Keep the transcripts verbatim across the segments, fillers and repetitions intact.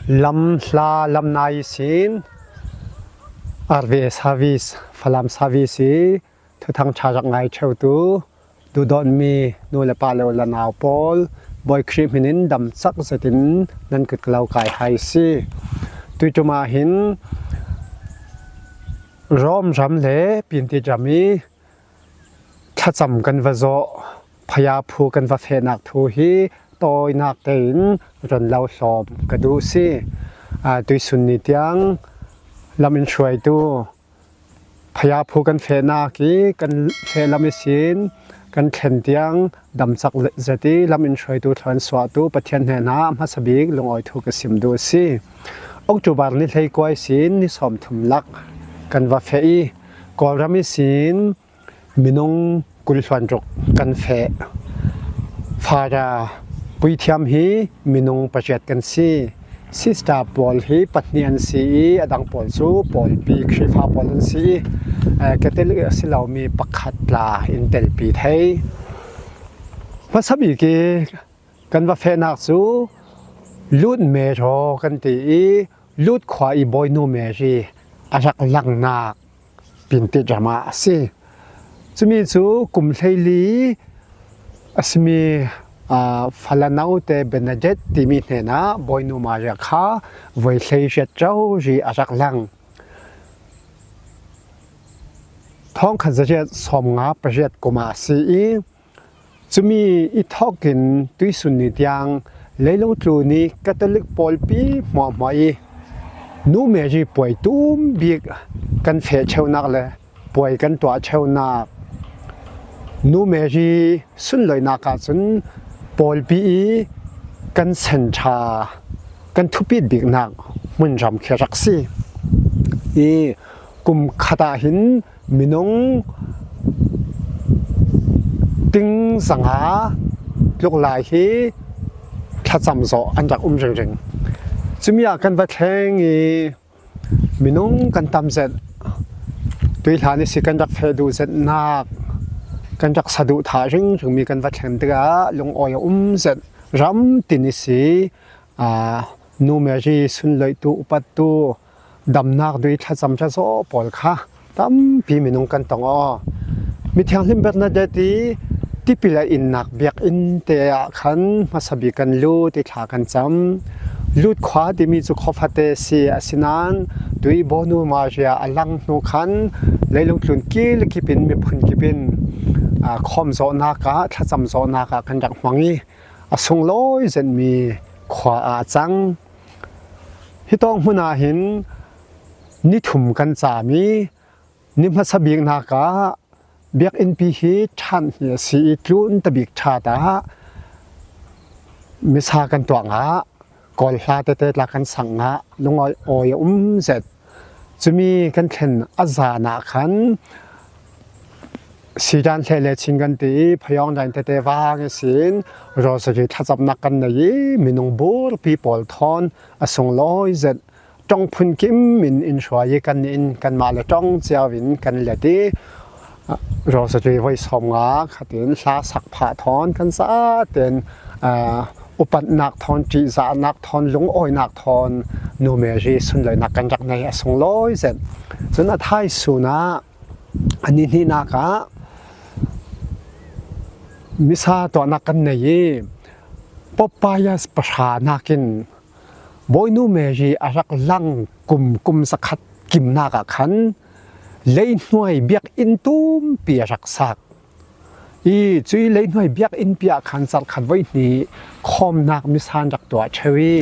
Lam hla lam nai sin R V A service, Falam service i thuthang ṭha rak ngai ṭheutu duhdawtmi nu le pa le u le nau pawl, Bawi Khrih hminin damcak zetin nan kut ka lo kai hai si. Tuiṭum ah hin Rom ram le Pintit ram i thlacam kan va zawh, phaya phu kan va fehnak thu hi tawinak tein ron lo hlawm ka duh si. Aa, tuisun ni tiang lam in hruaitu phaya phu kan fehnak i kan feh lam ihsin kan thlen tiang damcak zet i lam in hruaitu thluan suahtu Pathian hnenah hmasa bik lungawi thu ka sim duh si. October ni hleikua ihsin ni sawmthum lak kan va feh i Kawlram ihsin minung kul hluan ruk kan feh. Father Puithiam hi minung paziat kan si. Sister pawl hi pahnih an si i a dang pawl cu pawlpi Khrihfa pawl an si i, eh, Catholic a si lomi pakhat tla in telpi thei. Hmasa bik i kan va fehnak cu Lut Mero kan ti i Lut khua i Bawinu Mary a rak langnak Pintit ram ah a si. Cumi cu kum hleili a simi, aa, fala naute Bernadette timi hnenah Bawinu Maria kha voi hleiriat rori a rak lang. Thawngkhat zariat sawmnga pariat kum ah a si i, cumi i thawkin tuisun ni tiang leilung tlun i Catholic pawlpi hmuahhmuah i Nu Mary puai tum bik kan feh ṭheunak le puai kan tuah ṭheunak, Nu Mary sunloihnak ahcun pawlpi i kan senṭha, kan thupit biknak hmunram khi a rak si i, kum khat ah hin minung ting zanga tluk lai hi thlacam zawh an rak um ringring. Cumi ah kan va thleng i minung kan tam zet, tuihlan ihsi kan rak feh duh zetnak, kan rak sa duh thah ringringmi kan va thleng tikah lungawi a um zet ram tin ihsi, aa, Nu Mary sunloihtu, upattu, damnak duh i thlacam ṭha zawh pawl kha tampi minung kan tong aw. Mithianghlim Bernadette i tipil a innak biakinn te ah khan hmasa bik kan lut i thla kan cam. Lut khua timi cu khuafate si, asinain tu i Bawinu Maria a lang hnu khan leilung tlun kil kip in, miphun kip in, aa, khawm zawhnak ah, thlacam zawhnak ah kan rak hmang i a sunglawi zetmi khua ah a cang. Hitawk hmun ah hin ni thum kan cam i, ni hmasa biknak ah biakinnpi hi ṭhan hnih a si i, tlunta bik ṭhat ah misa kan tuah ngah, Kawl hla tete tla kan sak ngah, lungawi awi a um zet. Cumi kan thlen a zan ah khan Sidan hleh le chin kan ti i, phayawng dan tete vang ihsin rosary thlacamnak kan nei i, minung burpi pawl thawn a sunglawi zet ṭong phun kim in in hruai i, kan inn kanmah le ṭong cio in kan let i, rosary voi sawmnga khat in hla sak phah thawn kan zaten, aa, upatnak thawn, ṭihzahnak thawn, lungawinak thawn Nu Mary sunloihnak kan rak nei a sunglawi zet. Cun a thaisun ah a ni hnihnak ah misa tuahnak kan nei i, Pope Pius pahra nakin Bawinu Mary a rak lang kum, kum zakhat kimnak ah khan leihnuai biakinn tumpi a rak sak i, cui leihnuai biakinnpi ah khan zarhkhat voi hnih khawmnak misa an rak tuah ṭheu i,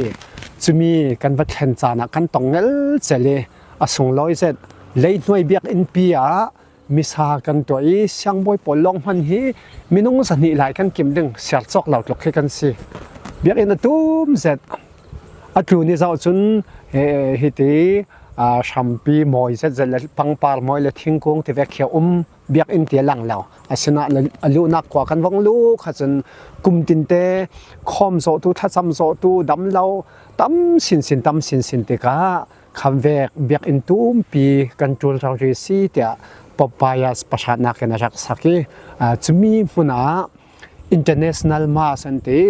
cumi kan va thlen caan ah kan tong ngelcel i, a sunglawi zet leihnuai biakinnpi ah misa kan tuah i, siangbawi pawl lawng hman hi minung zahnih lai kan kim ding, siar cawk lo tluk hi kan si. Biakinn a tum zet a tlun i zoh cun, he, hiti, aa, hrampi mawi zetzet le pangpar mawi le thingkung tivek khi a um, biakinn ti a lang lo. Asinain a luhnak khua kan vong luh kha cun kum tinte khawm zawhtu, thlacam zawhtu, dam lo tam sinsin, tam sinsin tikah khamvek biakinn tumpi kan ṭul rori si, tiah Pope Pius pahra nakin a rak sak i, aa, cumi hmun ah International Mass an ti,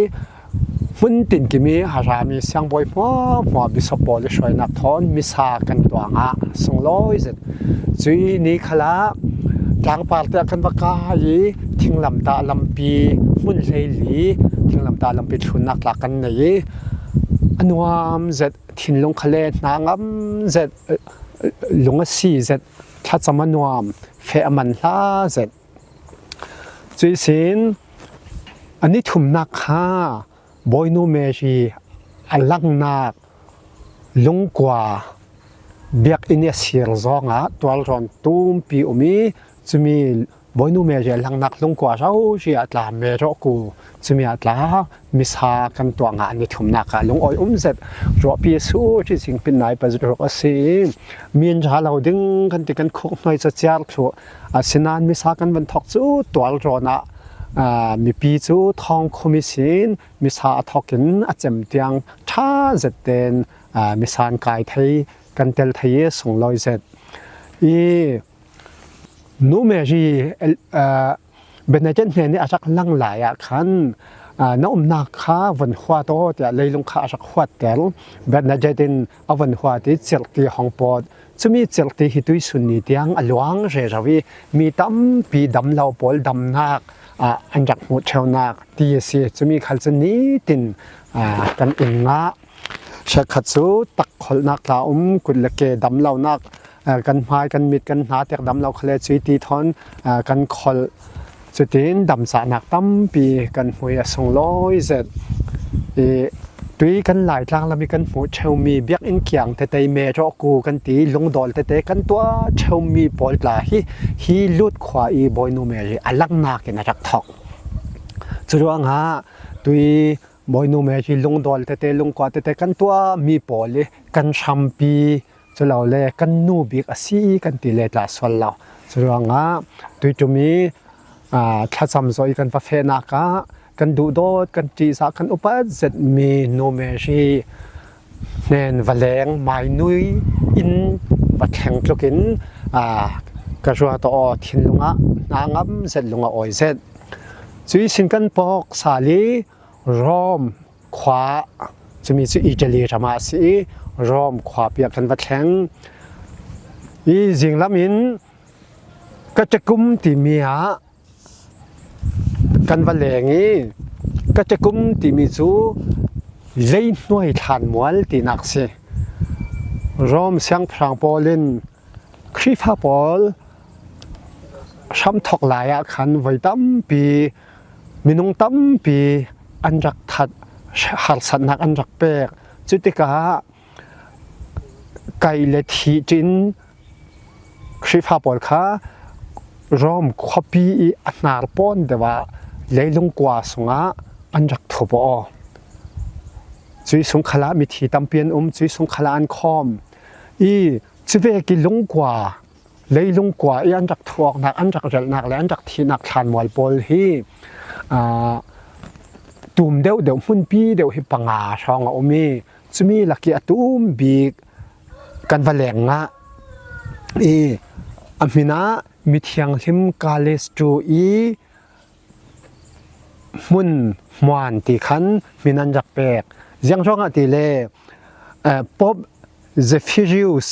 Hmun tin kimi a rami siangbawi hmuahhmuah bishop pawl i hruainak thawn misa kan tuah ngah sunglawi zet. Cui ni khalah tlangpar tiah kan va kai i thinglamtah lampi hmun hleili thinglamtah lampi thlunnak tla kan nei i a nuam zet, thinlung khale hna ngam zet, lung a si zet, thlacam a nuam, feh a man hla zet. Cuih sin a ni thumnak kha Bawinu Mary a langnak lungkua biakinn i a sir zongah tualrawn tumpi um i, cumi Bawinu Mary a langnak lungkua rori ah tla Merawku cumi ah tla misa kan tuah ngah ni thumnak ah lungawi um zet ruahpi a sur i zingpin nai pa zet ruk a si. Min ra lo ding kan ti kan khuk hnuai caciar thluh. Asinain misa kan van thawk cu tualrawn ah, aa, mipi cu thawngkhum ihsin misa a thawk in a cem tiang ṭha zet tein, aa, misa an kai thei, kan tel thei i sunglawi zet. I Nu Mary, aa, Bernadette hnen i a rak lang lai ah khan, aa, na umnak kha von huat aw tiah leilung kha a rak huatter. Bernadette in a von huat i cirhti a hong pawt. Cumi cirhti hi tuisun ni tiang a luang rero i mi tampi damlo pawl damnak, ah, an rak hmuh ṭheunak ti a si. Cumi khal cu nitin, ah, kan in ngah. Hrekkhat cu tak kholhnak tla um, kut le ke damlonak, ah, kan hmai, kan mit, kan hna tek damlo khale cui ti thawn, ah, kan kholh. Cutin damcahnak tampi kan hmui a sunglawi zet. I, tui kan Laitlang lam i kan hmuh ṭheumi biakinn kiang tete i Merawku kan ti lungdawl tete kan tuah ṭheumi pawl tla hi, hi Lourdes khua i Bawinu Mary a langnak in a rak thawk. Curuangah tui Bawinu Mary lungdawl tete, lungkua tete kan tuahmi pawl i kan hrampi, culole kan nu bik a si kan ti le tla sual lo. Curuangah tuiṭum i, aa, thlacam zawh i kan va fehnak ah kan duhdawt, kan ṭihzah, kan upat zetmi Nu Mary hnen va leng mainui in va thleng tlukin, aa, ka ruat aw, thinlung ah hna ngam zet, lung a awi zet. Cui sin kan pawk sal i Rome khua, cumi cu Italy ram ah a si i, Rome khuapi ah kan va thleng i, zinglam in Catacomb timi ah kan va leng i, Catacomb timi cu leihnuai thlanmual tinak si. Rome siangpahrang pawl in Khrihfa pawl hramthawk lai ah khan voi tampi, minung tampi an rak that, harsatnak an rak pek. Cutikah kaih le thih ṭin Khrihfa pawl kha Rome khuapi i a hnar pawn deuh ah leilung kua sungah an rak thup aw. Cui sung khalah mithi tampi an um, cui sung khalah an khawm i, cuvek i lungkua, leilung kua i an rak thuawknak, an rak relhnak le an rak thihnak thlanmual pawl hi, aa, tum deuh deuh, hmunpi deuh hi panga hrawng a um i, cumi lak i a tum bik kan va leng ngah i, a hmin ah mithianghlim Callisto i hmun hmuan ti khan hmin an rak pek. Ziangruangah ti le, eh, Pope Zephirius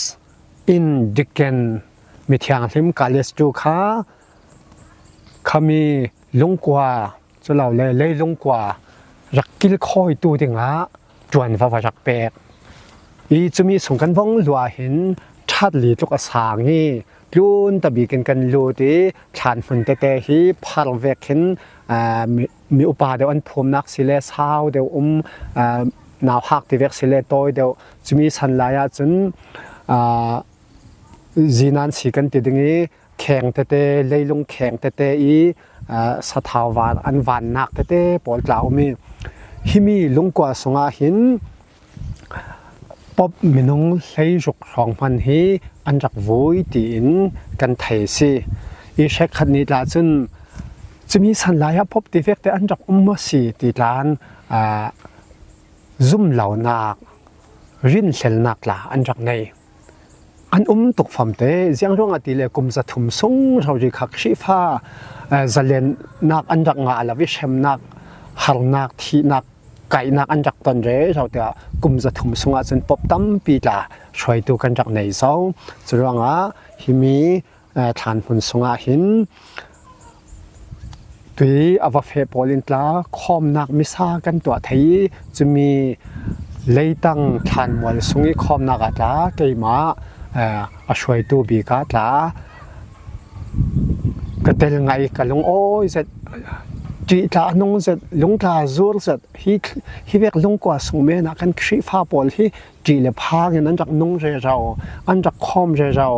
in Dicken mithianghlim Callisto kha khami lungkua, culole leilungkua rak kilkhawitu dingah ṭuanvo a rak pek. I cumi sung kan vong luah hin ṭhat li tluk a sang i, tlunta bikin kan lut i, thlan hmun tete hi phar vek hin, aa, mi, mi upa deuh an phumnak si le, sau deuh um, aa, nauhak ti vek si le, tawi deuh, cumi san lai ah cun, aa, zinan si kan ti ding i, kheng tete, leilung kheng tete i, aa, sathau van, an vannak tete pawl tla um i, himi lungkua sungah hin Pope minung hleiruk hrawng hman hi an rak vui tiin kan thei a si. I hrekkhat nih tla cun cumi san lai ah Pope ti vekte an rak um a si ti tlan, aa, zum lonak, rinhlelnak tla an rak nei. An um tuk famte, ziangruangah ti le kum zathum sung rori kha Khrihfa, eh, zalennak an rak ngah lo i, hremnak, harnak, thihnak kaihnak an rak ton rero tiah kum zathum sungah cun Pope tampi tla hruaitu kan rak nei zo. Curuangah himi, eh, thlanhmun sungah hin tui a va feh pawl in tla khawmnak misa kan tuah thei i, cumi leitang thlanmual sung i khawmnak ah tla keimah, eh, a hruaitu bik ah tla ka tel ngai, ka lungawi zet, ṭih tla a nung zet, lungtla zur zet, hi, hi vek lungkua sung men ah kan Khrihfa pawl hi ṭih le phang in an rak nung rero, an rak khawm rero,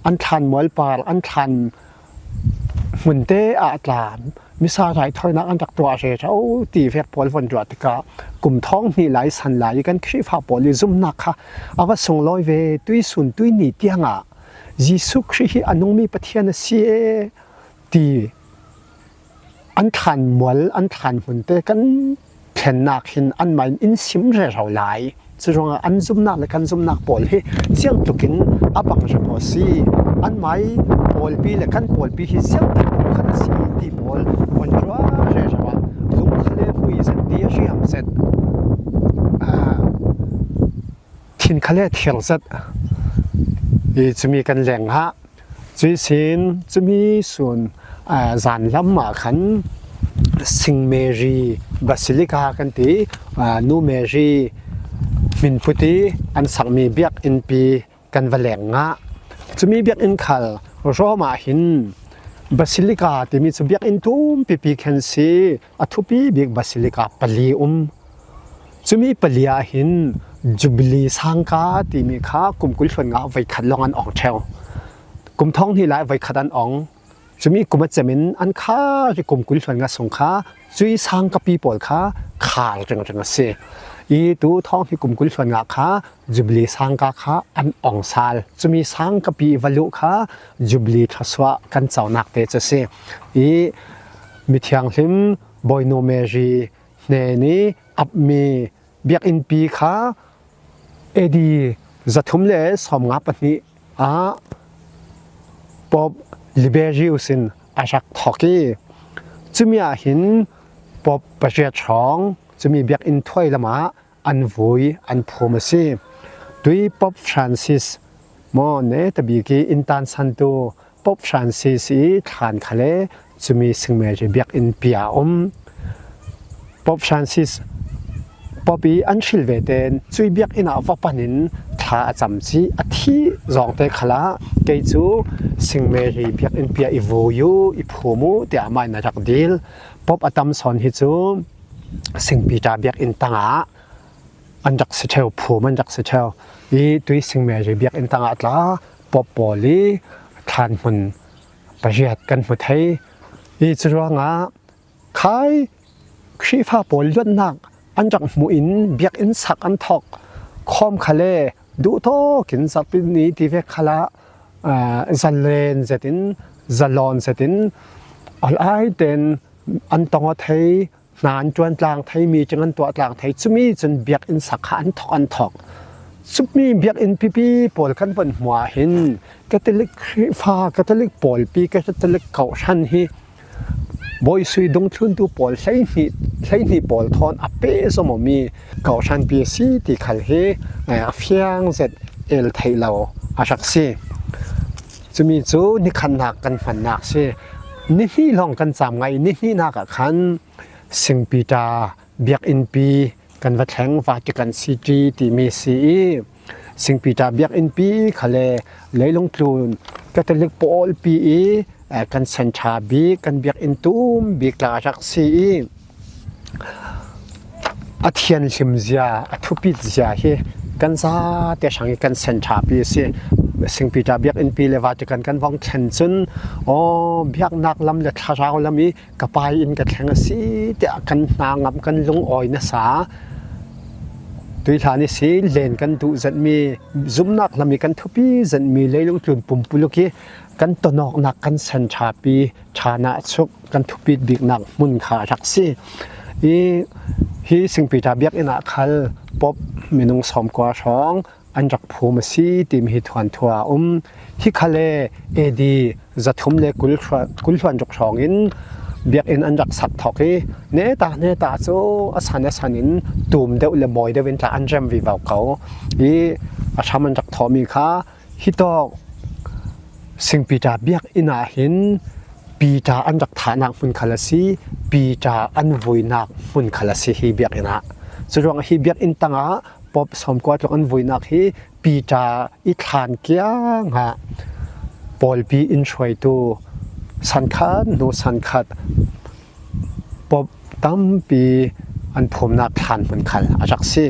an thlanmual par, an thlan hmunte ah tla misa raithawinak an rak tuah rero ti vek pawl von ruah tikah kum thawng hnih lai san lai i kan Khrihfa pawl i zumnak kha a va sunglawi ve. Tuisun tuini tiangah Jesuh Khrih hi a nungmi Pathian a si e ti an thlanmual, an thlanhmunte kan thlennak hin anmah in in sim rero lai. Curuangah an zumnak le kan zumnak pawl hi ziangtlukin a bang rero si. Anmah i pawlpi le kan pawlpi hi ziangtluk khan a si ti pawl von ruah rero ah lung khale hmui zet, ti a hriam zet, aa, thin khale thir zet i cumi kan leng ah, cuih sin cumi sun, aa, zan lam ah khan Sing Mary Basilica kan ti, aa, Nu Mary hminput i an sakmi biakinnpi kan va leng ngah. Cumi biakinn khal Rome ah hin Basilica timi cu biakinn tum pipi khen si, a thupi bik Basilica pali um. Cumi pali ah hin Jubilee sangka timi kha kum kul hluan nga voikhat lawng an ong ṭheu. Kum thawng hnih lai voikhat an ong. Cumi kum a cem in an kha ri kum kul hluan nga sung kha cui sangkapi pawl kha khal ringring a si. I tu thawng hnih kum kul hluan nga kha Jubilee sangka kha an ong sal. Cumi sangkapi i va luh kha Jubilee thluasuah kan conak te cu si. I mithianghlim Bawinu Mary hnen i apmi biakinnpi kha A D zathum le sawmnga pahnih ah Pope Liberius in a rak thawk i, cumi ah hin Pope pariat hrawng cumi biakinn thuai lamah an vui, an phum a si. Tui Pope Francis maw, netabik i in tansantu Pope Francis i thlan khale cumi Sing Mary biakinn pi ah a um. Pope Francis, Pope i an hril ve tein cui biakinn ah va pan in thla a cam cih a thih zawngte khalah kei cu Sing Mary biakinn pi ah i vui u, i phum u tiah amah in a rak dil. Pope a tam sawn hi cu Sing Peter biakinn tangah an rak si ṭheu, phum an rak si ṭheu. I tui Sing Mary biakinn tangah tla Pope pawl i thlanhmun pariat kan hmu thei. I curuangah khai Khrihfa pawl luatnak an rak hmuh in biakinn sak an thawk khawm khale duhtawk in zat in i ti vek khalah, aa, zalen zetin, zalawn zetin, a lai tein an tong aw thei, hna an ṭuan tlang thei, meeting an tuah tlang thei, cumi cun biakinn sak kha an thawk, an thawk. Cumi biakinn pipi pawl kan von hmuh ah hin Catholic Khrihfa, Catholic pawlpi, Catholic kohhran hi Bawi Sui dungthluntu pawl hleihnih, hleihnih pawl thawn a pehzom awmi kohhranpi a si ti khal hi, eh, a fiang zet el theih lo a rak si. Cumi cu nikhatnak kan hmannak si. Nihnih lawng kan cam ngai. Nihnihnak ah khan Sing Peter biakinnpi kan va thleng, Vatican City timi si i, Sing Peter biakinnpi khale leilung tlun Catholic pawlpi i, eh, kan centre bik, kan biakinn tum bik tla a rak si i, a thianhlim zia, a thupit zia hi kan zate hrang i kan centre pi a si. Sing Peter biakinnpi le Vatican kan vong thlen cun, aw, biaknak lam le thlarau lam i ka Pa i inn ka thleng a si tiah kan hnangam, kan lungawi nasa. Tuihlan i si len kan duh zetmi, zumnak lam i kan thupi zetmi leilung tlun pumpuluk i kan tonawknak kan centre pi, ṭhan ah chuk kan thupit biknak hmun kha a rak si. I hi Sing Peter biakinn ah khal Pope minung sawmkua hrawng an rak phum a si timi hi thuanthu a um. Hi khale A D zathum le kul hluan, kul hluan ruk hrawngin biakinn an rak sak thawk i, neta neta cu a san a san in tum deuh le mawi deuh in tla an rem vivo ko i, a hram an rak thawhmi kha hitawk Sing Peter biakinn ah hin Peter an rak thahnak hmun khal a si, Peter an vuinak hmun khal a si hi biakinn ah. Curuangah hi biakinn tangah Pope sawmkua tluk an vuinak hi Peter i thlan kiangah pawlpi in hruaitu sankhat hnu sankhat Pope tampi an phumnak thlan hmun khal a rak si.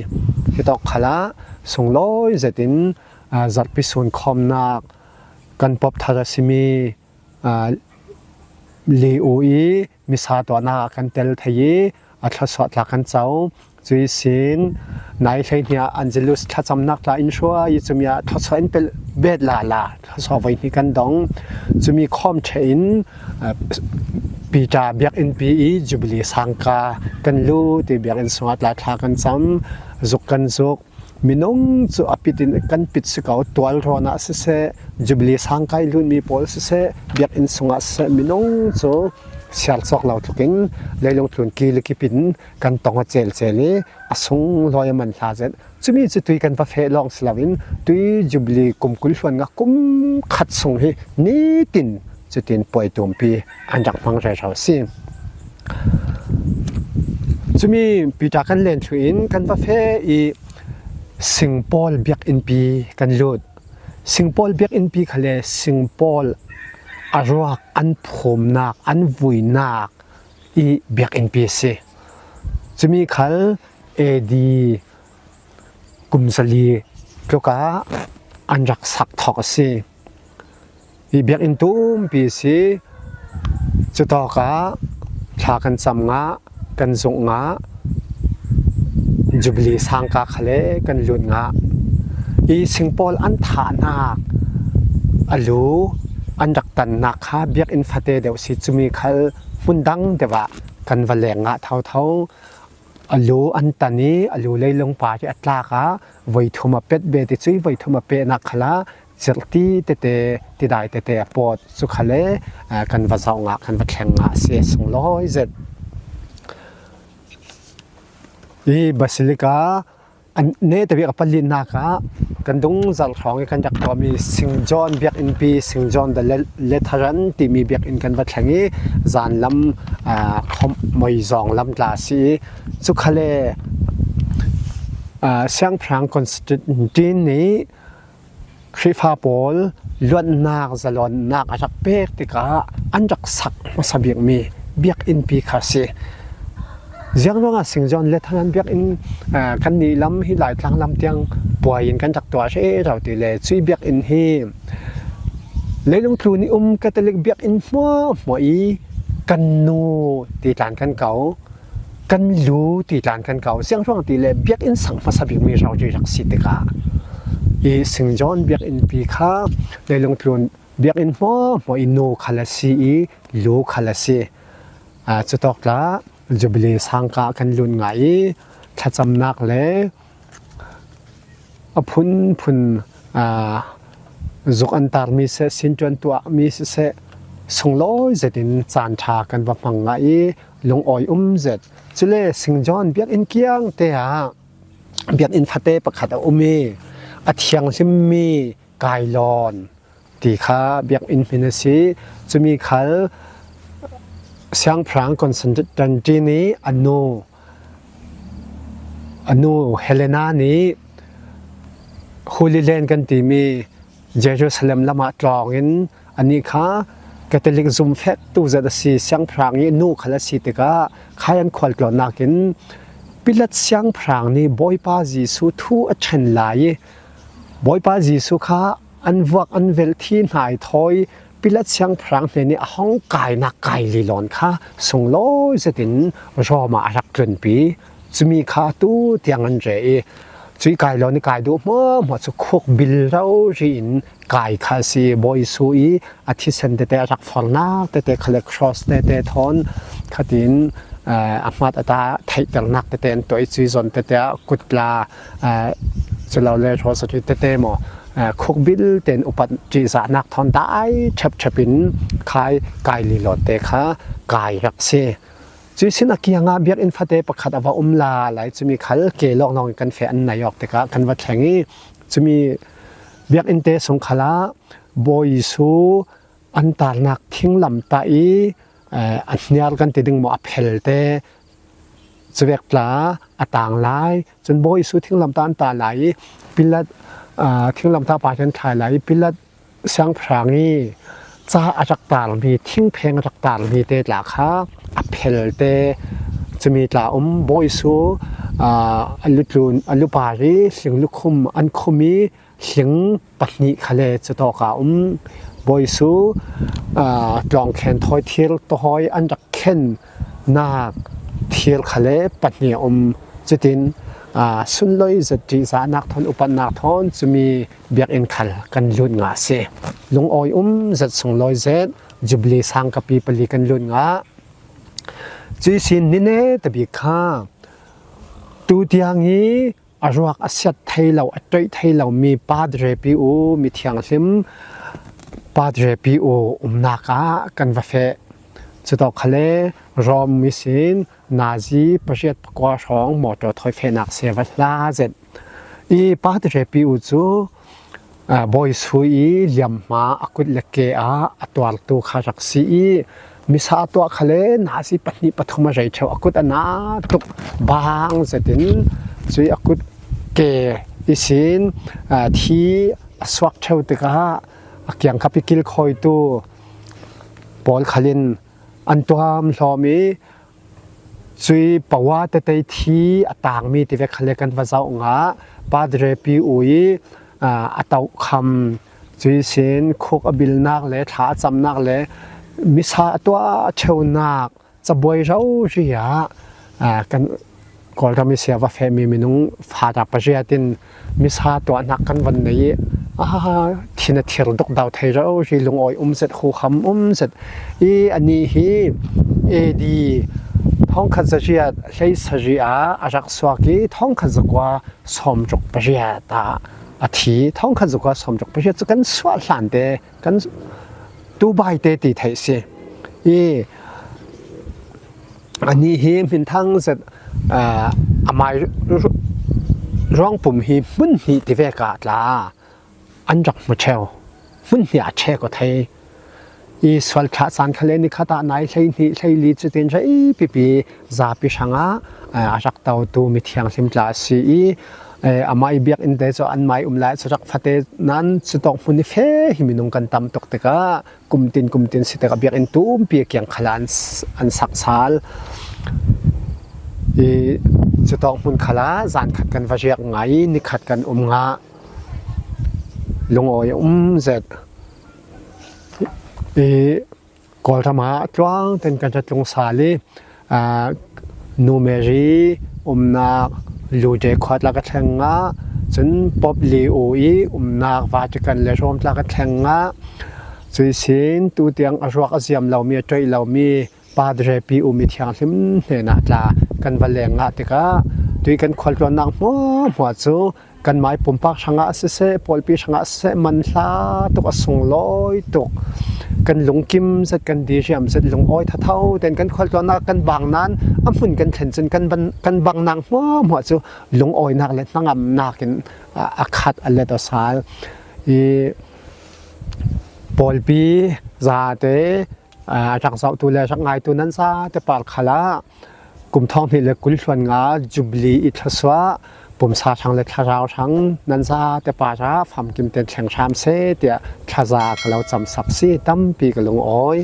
Hitawk khalah sunglawi zetin, aa, zarhpi sunkhawmnak kan Pope thar a simi, aa, Leo i misa tuahnak ah kan tel thei i, a thluasuah tla kan co. Cui sin nai hleihnih ah Angelus thlacamnak tla in hruai i, cumi ah thluasuah in pelh bet lala thluasuah voihnih kan dong. Cumi khawm ṭheh in, aa, Peter biakinnpi i Jubilee sangka kan lut i, biakinn sungah tla thla kan cam, zuk kan zuk. Minung cu a pit in kan pit si ko, tual rawn ah siseh, Jubilee sangka i lutmi pawl siseh, biakinn sungah siseh, minung cu siar cawk lo tlukin leilung tlun kil kip in kan tong a celcel i, a sunglawi a man hla zet. Cumi cu tui kan va feh lawng si loin, tui Jubilee kum kul hluan nga kum khat sung hi nitin cutin puai tumpi an rak hmang rero si. Cumi Peter kan len thluh in kan va feh i, Sing Paul biakinnpi kan lut. Sing Paul biakinnpi khal le Sing Paul a ruak, an phumnak, an vuinak i biakinnpi a si. Cumi khal A D kum zali tluk ah an rak sak thawk a si. Hi biakinn tumpi a si. Cutawkah thla kan cam ngah, kan zuk ngah, Jubilee sangka khal le kan lut ngah. I Sing Paul an thahnak, a lu an rak tannak kha biakinn fate deuh si, cumi khal hmun dang deuh ah kan va leng ngah thotho. A lu an tan i, a lu leilung par i a tlak ah voi thum a pet bet i, cui voi thum a pehnak khalah cirhti tete, tidai tete a pawt. Cu khal le, aa, kan va zoh ngah, kan va thleng ngah a si, sunglawi zet. I Basilica an neh tabik a palinak ah kan dung zarh hrawng i kan rak tuahmi Sing John biakinnpi, Sing John the La-, Lateran timi biakinn kan va thleng i, zanlam, aa, khuamawi zawng lam tla a si i, cu khal le, aa, Siangpahrang Constantine nih Khrihfa pawl luatnak, zalonnak a rak pek tikah an rak sak hmasa bikmi biakinnpi kha a si. Ziangruangah Sing John Lateran biakinn, aa, kannih lam hi Laitlang lam tiang puai in kan rak tuah rero ti le, cui biakinn hi leilung tlun i um Catholic biakinn hmuahhmuah i kan nu ti tlan kan ko. Kan lu ti tlan kan ko. Ziangruang ti le biakinn sak hmasa bikmi rori rak si tikah i Sing John biakinnpi kha leilung tlun biakinn hmuahhmuah i nu khal a si i lu khal a si. Aa, cutawk tla Jubilee sangka kan lut ngah i thlacamnak le a phunphun, aa, zuk an tarmi siseh, sinṭuan tuahmi siseh, sunglawi zetin caan ṭha kan va hmang ngah i lungawi um zet. Cule Sing John biakinn kiang te ah biakinn fate pakhat a um i, a thianghlimmi kailawn ti kha biakinn hmin a si. Cumi khal Siangpahrang Constantine nih a nu, a nu Helena nih Holy Land kan timi Jerusalem lamah tlawngin, anih kha Catholic zumfektu zet a si, siangpahrang i nu khal a si tikah, khai an khualtlawnnak in Pilat siangpahrang nih Bawipa Jesuh thu a ṭhen lai i, Bawipa Jesuh kha an vuak, an velh, thi hna i thawi Pilat siangpahrang hnen i a hong kainak kai lilawn kha sunglawi zetin Rom ah a rak tlunpi. Cumi kha atu tiang an reh i, cui kailawn i kai duh hmuahhmuah cu khuk bil rori in kai kha a si. Bawi Jesuh i a thisen tete, a rak fornak tete, khale cross tete thawn khatin, eh, a hmat a ta theihternak tete an tuah i, cui zon tete ah kutla, eh, culole rosary tete maw, eh, khukbil ten upat ṭihzahnak thawn dai ṭhepṭhep in khai kai lilawt te kha kai rak si. Cuih sin a kiangah biakinn fate pakhat a va um la lai, cumi khal ke lawnglawng in kan feh an nai awk tikah kan va thleng i, cumi biakinn te sung khalah Bawi Jesu an talnak thinglamtah i, eh, a hnial kan ti ding maw, a phel te cuvek tla a tang lai. Cun Bawi Jesu thinglamtah an ta lai i, Pilat, ah, thinglamtah pa kan thlai lai i, Pilat siangpahrang i ca a rak talmi, thingpheng a rak talmi te tla kha a phel te, cumi tla um. Bawi Jesu, ah, a lutlun, a lupar i hling lukhum an khum i, hling pahnih khale cutawk a um. Bawi Jesu, aa, tlawngkhen thawi thir tahawi an rak khennak thir khale pahnih a um. Cutin, aa, sunloi zet ṭihzahnak thawn, upatnak thawn cumi biakinn khal kan lut ngah a si. Lungawi um zet, sunglawi zet, Jubilee sangkapi pali kan lut ngah. Cuih sin ni neta bik kha tutiang i a ruak a siat thei lo, a ṭoih thei lomi Padre Pio mithianghlim Padre Pio umnak ah kan va feh. Cutawk khale Rome ihsin nazi pariat pakua hrawng mawṭaw thawi fehnak si a va hla zet. I Padre Pio cu, aa, Bawi Jesu i liamhma a kut le ke ah a tuartu kha rak si i, misa a tuah khale nazi pahnih pathum a rei ṭheu, a kut a na tuk bang zetin, cuih a kut ke ihsin, aa, thi a suak ṭheu tikah a kiangkap i kilkhawitu pawl khalin an tuam hlawm i, cuih paua tetei thi a tangmi tivek khale kan va zoh ngah. Padre Pio i, aa, a tohkham, cuih sin khuk a bilnak le thla a camnak le misa a tuah ṭheunak cabuai rori ah, aa, kan Kawlram i si a va fehmi minung fada pariat in misa tuahnak kan van nei i, aa, thin a thir dukdau thei rori, lungawi um zet, huham um zet i, anih hi A D thongkhat zariat hleisarih ah a rak suak i, thongkhat zakua sawmruk pariat ah a thi. Thongkhat zakua sawmruk pariat cu kan suah hlan te, kan Tubai te ti theih si i, anih hi hminthang zet, aa, amai ru-, ruangpum hi hmun hnih tivek ah tla an rak hmu ṭheu. Hmun hnih ah ṭhek aw thei i, sual thlah caan khale nikhat ah nai hleihnih hleili cutin rei pipi zapi hrangah, aa, a rak totu mithianghlim tla a si i, ee, amah i biakinn te cu anmah i um lai cu rak fate nan cutawk hmun i feh hi minung kan tam tuk tikah, kumtin kumtin si tikah biakinn tumpi a kiang khalah an s-, an sak sal i, cutawk hmun khalah zan khat kan va riak ngah i, ni khat kan um ngah. Lungawi um zet i, Kawlram ah tluang ten kan ṭha tlung sal i, aa, Nu Mary umnak Lourdes khua tla ka thleng ngah, cun Pope Leo i umnak Vatican le Rome tla ka thleng ngah. Cuih sin tutiang a ruak a ziam lomi, a ṭoih lomi Padre Pio mithianghlim hnenah tla kan va leng ngah tikah, tuih kan khualtlawnnak hmuahhmuah cu kanmai pumpak hrangah siseh, pawlpi hrangah siseh, man hla tuk, a sunglawi tuk, kan lungkim zet, kan diriam zet, lungawi thatho tein kan khualtlawnnak kan bang nan a hmun kan thlen cun kan ban-, kan bangnak hmuahhmuah cu lungawinak le hnangamnak in, a, a khat a let aw sal i, pawlpi zate, aa, rak zohtu le rak ngaitu nan zate par khalah kum thawng hnih le kul hluan nga Jubilee i thluasuah pumsa hrang le thlarau hrang nan zate par ah famkim tein thleng hram seh tiah thlaza ka lo camsak si. Tampi ka lungawi.